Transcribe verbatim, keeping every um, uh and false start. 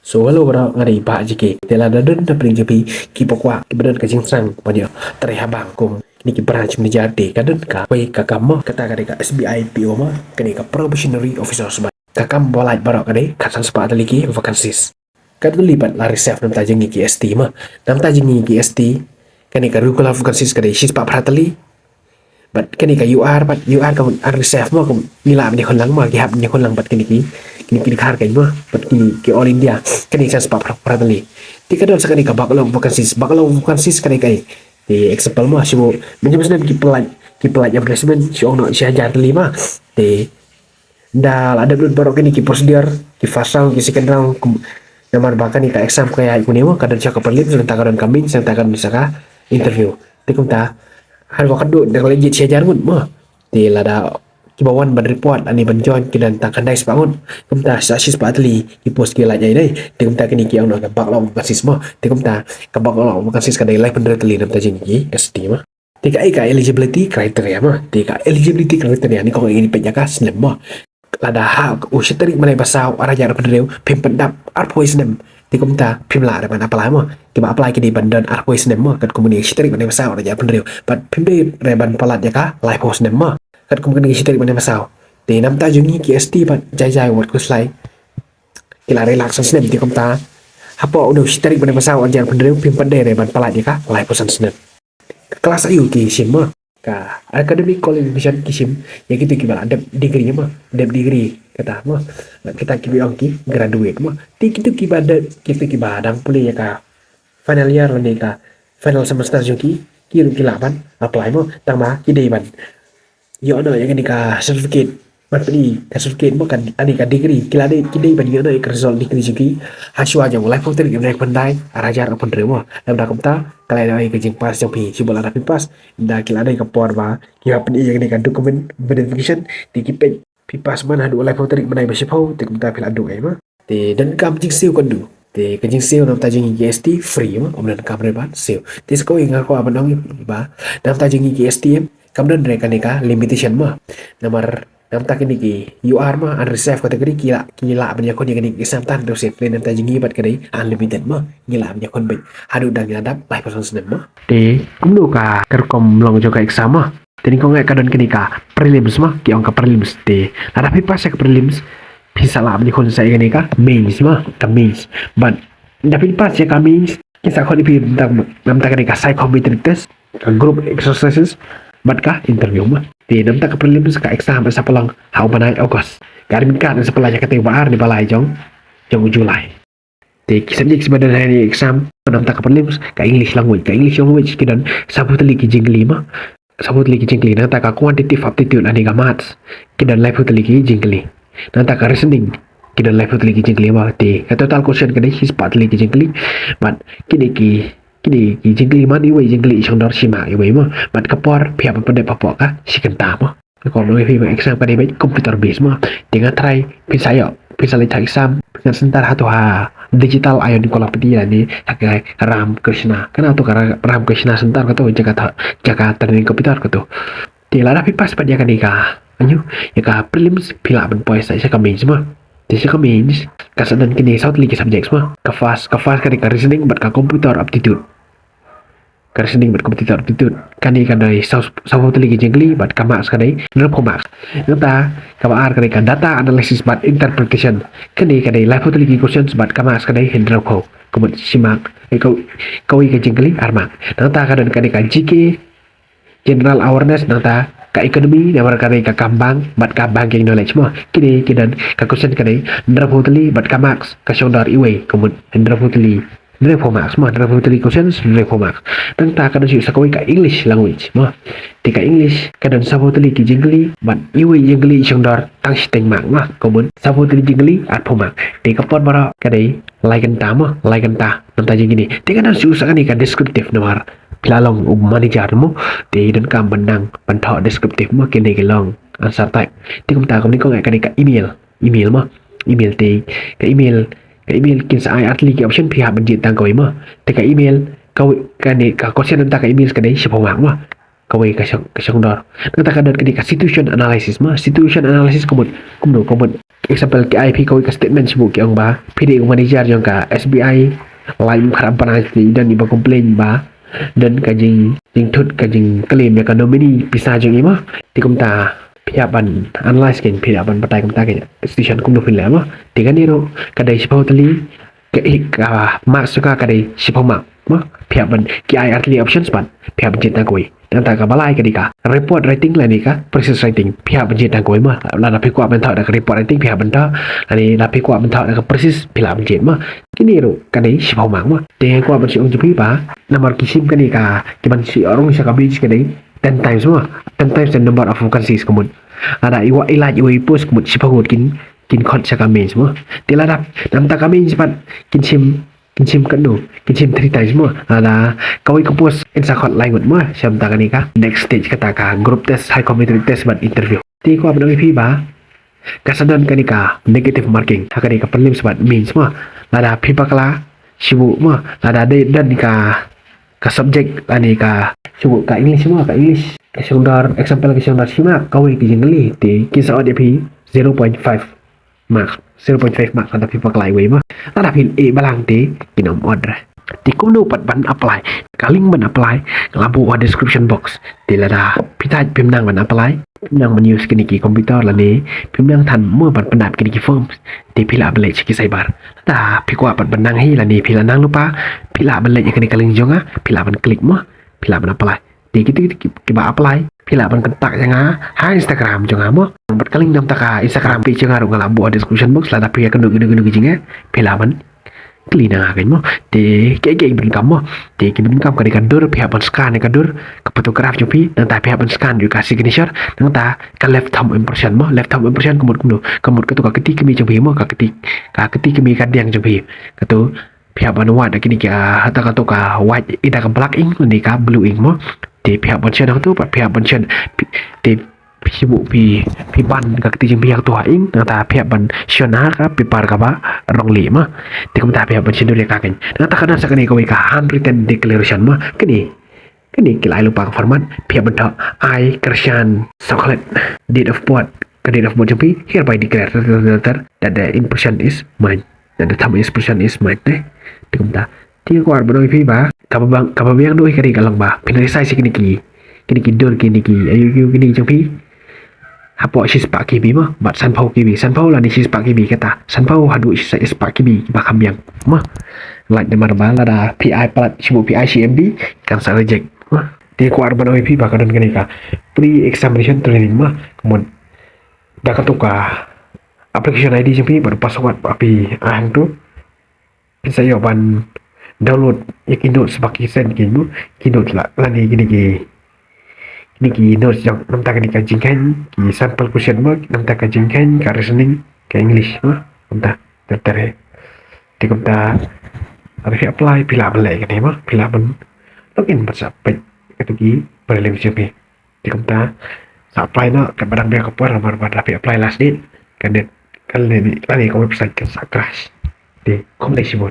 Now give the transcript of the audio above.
So hello baroh, nga dei Bah J K. Te lada don na pdeng jong phi kiba kwah kiba don ka jingthrang ban ïoh trei ha bank kum kine ki branch manager, te ka don kawei ka kam mo, kata ka dei ka S B I P O mo, ka dei ka probationary officer. Bad ka kam ba lait baroh ka dei khatsan spah tylli ki vacancies. Katto katne pat la reserve na bynta jong ngi ki S T mo. Na bynta jong ngi ki S T, kane ka regular vacancies ka dei shispah phra tylli. Bad kane ka U R, bad U R ka un reserve mo, ka ngi lah ban ïakhun lang mo, ki hap ban ïakhun lang bad kine ki, kine ki Dkhar kein mo, bad kine ki All India, kane shispah phra, phra tylli. Te ka don sa kane ka backlog vacancies, backlog vacancies ka dei kaei? Te example mo, shu mynta snem ki pynlait, ki pynlait advertisement, shu ong noh shi hajar tylli mo. Te ynda la dep lut baroh kine ki procedure, ki first round, ki second round, kum, namar ba kane ka exam ka ïaid kumne mo, ka don sa ka prelims, nangta ka don ka mains, nangta ka don sa ka interview. Te kumta, haba ka dei da ka leit jied shi hajar ngut mo. Te lada kiba wan ban report lane ban join ki don tang khyndai spah ngut. Kumta sa shispah tylli ki post ki lait ïa dei. Te kumta kine ki ong noh ka backlog vacancies mo. Te kumta ka backlog vacancies ka dei laiphew hynriew tylli na bynta jong ngi ki S T mo. Te kaei ka eligibility criteria mo? Te ka eligibility criteria, nyngkong ngin peit ïa ka snem mo. Lada ha u shi tarik bnai ba saw arhajar arphew hynriew phim pyndap arphew snem, te kumta phim lah re ban apply mo. Kiba apply ki dei ban don arphew snem mo. Katkum une u shi tarik bnai ba saw arhajar arphew hynriew, bad phim dei re ban palat ïa ka laiphew snem mo. Katkum kane u shi tarik bnai ba saw. Te na bynta jong ngi ki S T bad jai jai wat khuslai, ki la relax san snem. Te kumta hapoh une u shi tarik bnai ba saw arhajar arphew hynriew phim pat dei re ban palat ïa ka laiphew san snem. Ka class aïu ki shim mo? Ka academic qualification ki shim ïa kito kiba la dep degree mo, dep degree kata mo. Bad kita kiba ong ki graduate mo. Te kito kiba dep, kito kiba dang pule ïa ka final year lane ka final semester jong ki, ki ruh ki lah ban apply mo. Tang ba ki dei ban ïoh noh ïa kane ka certificate, ban pyni ka certificate mo, ka, lane ka degree, ki lah dei, ki dei ban ïoh noh ïa ka result degree jong ki ha shuwa jong u laiphew tarik u bnai khyndai arhajar arphew hynriew mo. Lada kumta ka lah dei ka jingpass jong phi, shu ba lada phi pass, ynda ki lah dei ka por ba ki hap pyni ïa kane ka document verification, te ki peit phi pass man haduh u laiphew tarik bnai ba shiphew, te kumta phi lah duh ei mo. Te donkam jingsiew kyndu. Te ka jingsiew na bynta jong ngi ki S T free mo, ym donkam re ban siew. Te sa kawei nga kwah ban ong ba na bynta jong ngi ki S T em, kam don re kane ka limitation mo. Namar na bynta kine ki U R mo, unreserved category, ki lah, ki lah ban ïakhun ïa kane ka exam tang hynriew sien. Te na bynta jong ngi pat ka dei unlimited mo, ngi lah ban ïakhun beit haduh ba ngi la dap laiphew san snem mo. Te kumno ka, ka rukom long jong ka exam mo? Te nyngkong eh ka don kane ka prelims mo, ki ong ka prelims. Te lada phi pass ïa ka prelims, phi sa lah ban ïakhun sa ïa kane ka mains mo, ka mains. Bad ynda phi pass ïa ka mains, kin sa khot ïa phi na bynta, na bynta kane ka psychometric test, ka group exercises, bad ka interview mo. Te na bynta ka prelims ka exam sa pynlong ha u bnai August. Ka admit card sa pynlait ha ka taïew ba ar ne ba lai jong, jong u July. Te ki subjects ba don ha kane ka exam, na bynta ka prelims, ka English language, ka English language ki don sawphew tylli ki jingkylli mo. Sawphew tylli ki jingkylli. Nangta ka quantitative aptitude lane ka maths, ki don laiphew tylli ki jingkylli. Nangta ka reasoning, ki don laiphew tylli ki jingkylli mo. Te ka total question ka dei shispah tylli ki jingkylli. Bad kine ki, kine ki jingkylli man iwei i jingkylli i shong dor shi mark iwei mo. Bad ka por phi hap ban pyndep hapoh ka shi kynta mo. Ka kor nong phi ba exam ka dei beit computer based mo. Te nga tharai phin sa ïoh, phin sa leit ha exam, phin sa centre hato ha Digital Ion Kolapati lane ha ka Ram Krishna. Kane to ka Ra-, Ram Krishna Centre kato, jaka tha-, jaka training computer kato. Te lada phi pass pat ïa kane ka, aïu, ïa ka prelims, phi lah ban poi sa sha ka mains mo. Te sha ka mains ka sa don kine saw tylli ki subjects mo. Ka first, ka first ka dei ka reasoning bad ka computer aptitude. Ka reasoning bad computer aptitude, kane ka dei saw, sawphew tylli ki jingkylli bad ka marks ka dei hynriewphew marks. Nangta kaba ar ka dei ka data analysis bad interpretation. Kane ka dei laiphew tylli ki questions bad ka marks ka dei hynriewphew. Ka mut shi mark, eh, ka, kawei ka jingkylli ar mark. Nangta ka don kane ka G K, general awareness, nangta ka economy, namar ka dei ka kam bank bad ka banking knowledge mo. Kine ki don ka question ka dei hynriewphew tylli bad ka marks ka shong dor iwei, ka mut hynriewphew tylli, hynriewphew marks mo, hynriewphew tylli questions, hynriewphew marks. Nangta ka don shuh sa kawei ka English language mo. Te ka English ka don sawphew tylli ki jingkylli bad iwei i jingkylli i shong dor tang shiteng mark mo, ka mut sawphew tylli jingkylli arphew mark. Te ka por baroh ka dei lai kynta mo, lai kynta. Nangta jingkylli, te ka don shuh sa kane ka descriptive, namar phi la long u manager mo. Te donkam ban nang ban thoh descriptive mo, kine ki long answer type. Te kumta kumne kong eh ka dei ka email. Email mo. Email te, ka email, ka email kin sa ai ar tylli ki option, phi hap ban jied tang kawei mo. Te ka email, kawei, kane ka question nangta ka email ka dei shiphew mark mo. Kawei ka shong, ka shong dor. Nangta ka don kane ka situation analysis mo. Situation analysis ka mut, kumno, ka mut Example, ki ai phi kawei ka statement shibun, ki ong ba phi dei u manager jong ka S B I, lai mkharap bana, i don iba complain ba don ka jing, jingthut, ka jingclaim ïa ka nominee pisa jong i mo. Te kumta phi hap ban analyse kein, phi hap ban batai kumta kein, station kumno phin leh mo. Te kane ruh ka dei shiphew tylli, ka, ka marks ka dei shiphew mark mo. Phi hap ban, ki ai artylli options pat, phi hap ban jied tang kawei. Nangta kaba lai ka dei ka report writing lane ka process writing, phi hap ban jied tang kawei mo. Lada phi kwah ban thoh da ka report writing phi hap ban thoh, lane lada phi kwah ban thoh da ka process phi lah ban jied mo. Kine ruh ka dei shiphew mark mo. Te kwah ban shu ong jong phi ba namar ki shim kane ka, ki ban shu rung sha ka mains ka dei ten times mo. Ten times the number of vacancies, ka mut lada i wa-, i lait iwei i post, ka mut shiphew ngut kin, kin khot sha ka mains mo. Te lada namar ka mains pat kin shim, kin shim katno, kin shim three times mo. Lada kawei ka post yn sa khot lai ngut mo. Sha kata kane ka next stage, kata ka group test, psychometric test bad interview. Te kwah ban ong ïa phi ba ka sa don kane ka negative marking ha kane ka prelims bad mains mo. Lada phi bakla shibun mo, lada dei don ka, ka subject lane ka, shibun ka English mo, ka English ka shongdor, example ka shongdor shi mark, kawei ka jingkylli, te kin sa ot ïa phi zero point five mark, zero point five mark lada phi bakla iwei mo. Lada phi ïeh balang te kin ym ot re. Te kumno pat ban apply? Ka link ban apply nga la buh ha description box. Te lada phi thait phim nang ban apply, phim nang ban use kine ki computer lane phim nang than mo ban pyndap kine ki form, te phi lah ban leit sha ki cyber. Lada phi kwah pat ban nang hi lane phi la nang lypa, phi lah ban leit ïa kane ka link jong nga, phi lah ban click mo, phi lah ban apply. Te kito ki, kiba apply phi lah ban contact ïa nga ha Instagram jong nga mo. Bad ka link namar ka Instagram page jong nga ruh nga la buh ha description box, lada phi ïa kynduh kino kino ki jingeh phi lah ban kylli na nga kein mo. Te kiei kiei ki ba donkam mo? Te ki ba donkam ka dei ka dur, phi hap ban scan ïa ka dur, ka photograph jong phi, nangta phi hap ban scan ïa ka signature, nangta ka left thumb impression mo. Left thumb impression ka mut kumno? Ka mut kato ka kti kmie jong phi mo, ka kti, ka kti kmie ka diang jong phi. Kato phi hap ban wad da kine ki, ah, hata kato ka white, ida ka black ink lane ka blue ink mo. Te phi hap ban shon hangto pat phi hap ban shon, phi, te phi buh, phi, phi ban ka kti jong phi ha kato ha ink, nangta phi hap ban shon ha ka paper kaba rong lieh mo. Te kumta phi hap ban shon dur ïa ka kein. Nangta ka don sa kane kawei ka handwritten declaration mo. Kane, kane ki la ai lypa ka format, phi hap ban thoh, "I, Kyrshan Sahklet, date of birth," ka date of birth jong phi, "hereby declare that the impression is mine, that the thumb impression is mine," eh. Te kumta. Te kwah ban ong ïa phi ba kaba biang, kaba biang duh hi ka dei ka long ba phin resize ïa kine ki, kine ki dur, kine ki, aïu aïu kine jong phi, hapoh shispah K B mo, bad sanphew K B, sanphew lane shispah K B, kata sanphew haduh shispah K B kiba kham biang mo. Lait namar ba lada phi ai palat shibun, phi ai shi M B, kan sa reject mo. Te kwah ban ong ïa phi ba ka don kane ka pre-examination training mo. Ka mut da kato ka application I D jong phi bad password ba phi ai hangto, phin sa ïoh ban download ïa ki notes ba ki send kein mo, ki notes la, lane kine ki, kine ki notes jong, namar kane ka jingkheiñ, ki sample question mo, namar ka jingkheiñ, ka reasoning, ka English mo, namar ter ter hi. Te kumta lada phi apply phi lah ban leh kane mo, phi lah ban log in bad sa peit kato ki prelims jong phi. Te kumta sa apply noh, kaba dang biang ka por, namar ba lada phi apply last date, ka date, ka lane, lane ka website kan sa crash. Te khublei shibun.